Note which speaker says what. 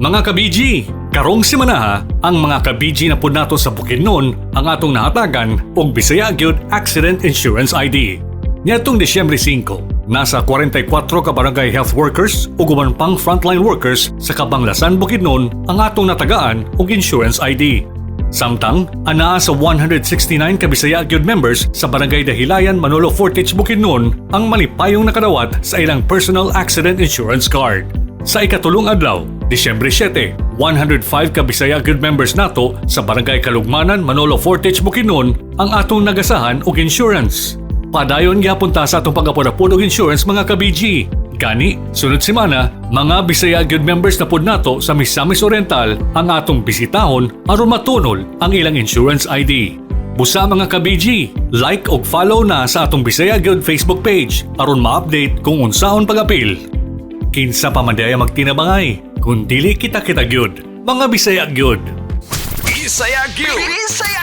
Speaker 1: Mga ka-BG, karong simanaha, ang mga ka-BG na pud nato sa Bukidnon ang atong nahatagan og Bisaya Gyud Accident Insurance ID. Niadtong Disyembre 5, nasa 44 ka barangay health workers ug uban pang frontline workers sa Kabanglasan, Bukidnon ang atong natagaan og insurance ID. Samtang, anaa sa 169 ka Bisaya Gyud members sa Barangay Dahilayan, Manolo Fortich, Bukidnon ang malipayong nakadawat sa ilang personal accident insurance card. Sa ikatulong adlaw, Disyembre 7, 105 ka Bisaya Gyud members nato sa Barangay Kalugmanan, Manolo Fortich, Bukidnon ang atong nagasahan og insurance. Padayon gyapon ta sa atong pag-apod-apod og insurance, mga ka-BG. Gani, sunod semana, mga Bisaya Gyud members na pud nato sa Misamis Oriental ang atong bisitahon aron matunol ang ilang insurance ID. Busa, mga ka-BG, like og follow na sa atong Bisaya Gyud Facebook page aron ma-update kung unsaon pag-apil. Kinsa pa man diay magtinabangay, kun dili kita-kita gyud, mga Bisaya Gyud.
Speaker 2: Bisaya Gyud.
Speaker 3: Bisaya.